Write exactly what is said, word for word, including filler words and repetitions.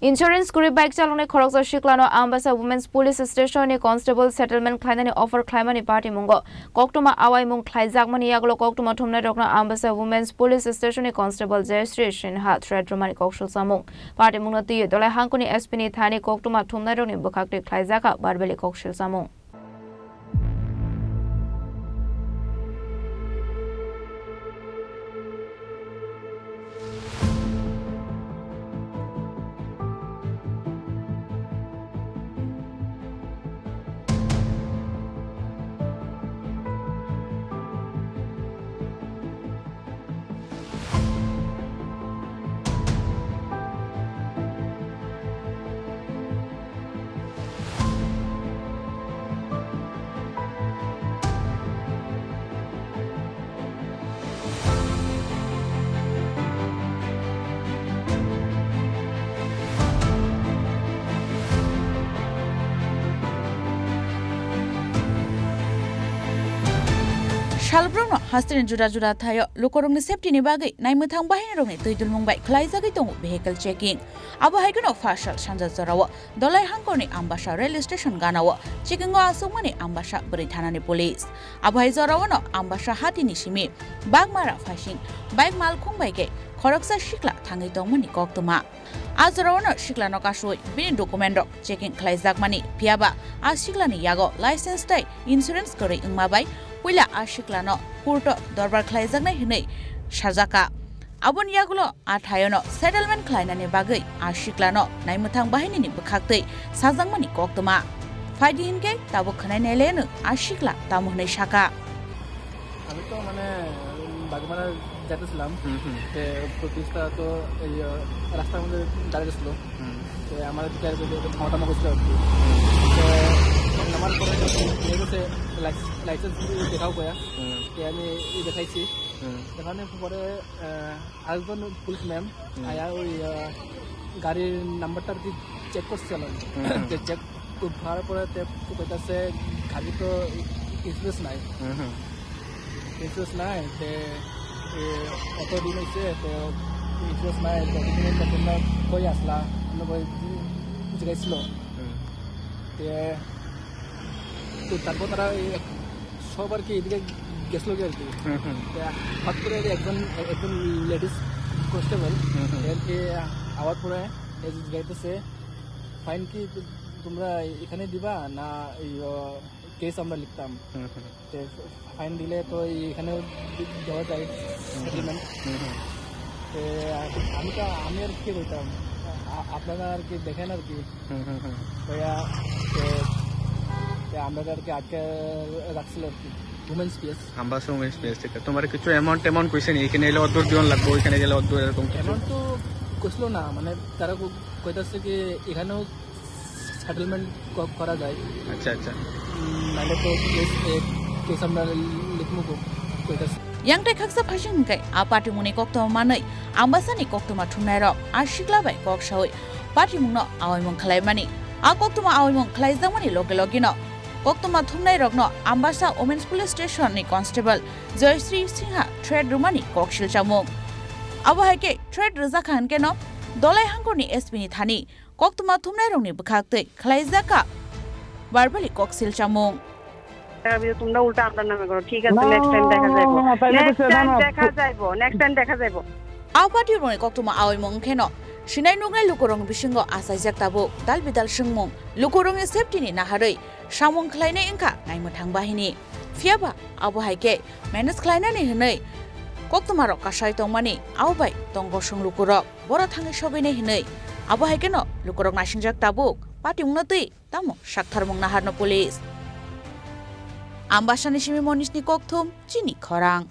Insurance kwrwi bike chaloknai khoroksa siklano Ambasa Women's Police Station ni constable settlement khlainani offer khlaimani patimungo koktwma awaimung khlaijakmani yagulo koktwma thumnairokno Ambasa Women's Police Station ni constable Jayashree Sinha threat rwmani koksil chamung. Patimungno twiwi Dolai hangkoni S P ni thani koktwma thumnairokni bwkhaktwi khlaijak kha verbally koksil chamung. Salbrumno hasteni juda juda thaio lukurokni safety ni bagwi naimwthang bahinirokni twi dulmung bai khlaijagwi tongo vehicle checking. Abo hai kheno phasal sanja jorao Dolai hangkorni Ambasa rail station ganao checking o aswkmani Ambasa bwrwi thanani police. Abo hai jorao no Ambasa hatini simi Bagmara phaising bike malkhung bai khe khoroksa sikla thangwi tongmani koktwma. A jorao no siklano kasui bini document rok checking khlaijakmani, phiyaba a siklani yago license tei insurance kwrwi wngma bai puila a siklano court o dorbar khlaijaknai hwnwi sajaka. Aboni yagulo a thaiono settlement khlainani bagwi a siklano naimwthang bahinini bwkhaktwi sajakmani koktwma. Phaidi hinkhe tabuk khwnai naileno a sikla tamo hwnwi saka. আমি তো মানে বাগমারা যাইতেছিলাম। হুম, হুম। তে প্রতিষ্ঠা তো এই, আহ, রাস্তার মধ্যে দাঁড়িয়ে গেছিল। হুম। তো আমার বিচার করতে একটু ক্ষমতা করছিল আর কি। হুম। তো আমার পরে তো ঠিক আছে, লাইস-, লাইসেন্স দেখাও কয়া। হুম। তো আমি এই দেখাইছি। হুম। দেখানোর পরে, আহ, আরেকজন পুলিশ ম্যাম হুম। আয়া ওই, আহ, গাড়ির নাম্বারটা আর কি চেক করছিল আর কি। হুম, হুম। তো চেক করার পরে তে কইতাছে গাড়ি তো ইন্স্যুরেন্স নাই। হুম, হুম। ইন্স্যুরেন্স নাই, তে, এ, অত দিন হইছে, তো ইন্স্যুরেন্স নাই, তো তুমি তো তোমরা কই আসলা? আমরা কই জিজ্ঞাসা ছিল। হুম। তে, তো তারপর তারা এই এক সব আর কি এদিকে গেছিল কি আর কি। হুম, হুম। তা হঠাৎ করে একজন, একজন লেডিস কনস্টেবল হুম, হুম। আর কি আওয়ার পরে এই যে যাইতেছে, "ফাইন কি তো-, তোমরা এখানে দিবা না এই, আহ, কেস আমরা লিখতাম?" হুম, হুম। তো ফাইন দিলে তো এখানে দেওয়া যায় হুম, হুম। সেটেলমেন্ট। হুম, হুম। তো আমি তো, আমি আর কি বলতাম, আ-, আপনারা আর কি দেখেন আর কি। হুম, হুম, হুম। ওরা, এ, এ, আমরা আর কি আটকে রাখছিল আর কি, women's PS. Ambassa women's PS, ঠিক আছে। তোমার কিছু অ্যামাউন্ট ট্যামাউন্ট কইছে নি? এখানে এলে অত দূর দিওন লাগবো, ওইখানে গেলে অত দূর, এরকম কিছু? অ্যামাউন্ট তো কইছিল না, মানে, তারা ক-, কইতাছে কি এখানেও সেটেলমেন্ট ক-, করা যায়। আচ্ছা, আচ্ছা। উম, নাইলে তো কেস, এ, কেস আমরা লিখবো ক-, কইতাছে। Yang tei khaksa phaising hwnkhe a patimungni koktwma manwi Ambasani koktwma thumnairok a sikla bai kok saui patimungno awaimung khlaimani. A koktwma awaimung khlaijakmani loge logino koktwma thumnairokno Ambasa Women's Police Station ni Constable Joyashree Singha threat rwmani koksil chamung. Abo hai khe threat rwjakha hwnkhe no Dolai hangkorni S P ni thani koktwma thumnairokni bwkhaktwi khlaijak kha verbally koksil chamung. তোমরা উল্টা আমরা নামে করো, ঠিক আছে, না, next time দেখা যাইবো। না, না, তাইলে নেক্সট বুঝছো, না, টাইম না, দেখা যাইবো, নেক্সট টাইম দেখা যাইবো। A party rokni koktwma awaimung wngkheno sinai nuknai lukurokni bisingo achaijak tabuk dal bidal swngmung, lukurokni safety ni naharwi samung khlainai wngkha naimwthang bahini. Phiyaba abo hai khe manage khlainani hwnwi koktwmarok kasai tongmani abo bai tongo swng lukurok. Boro thangwi sogwinai hwnwi abo hai kheno lukurok naisingjak tabuk patimungno twi tamo saktharmung naharno police. Ambasani simi Monishni kokthum chini khorang.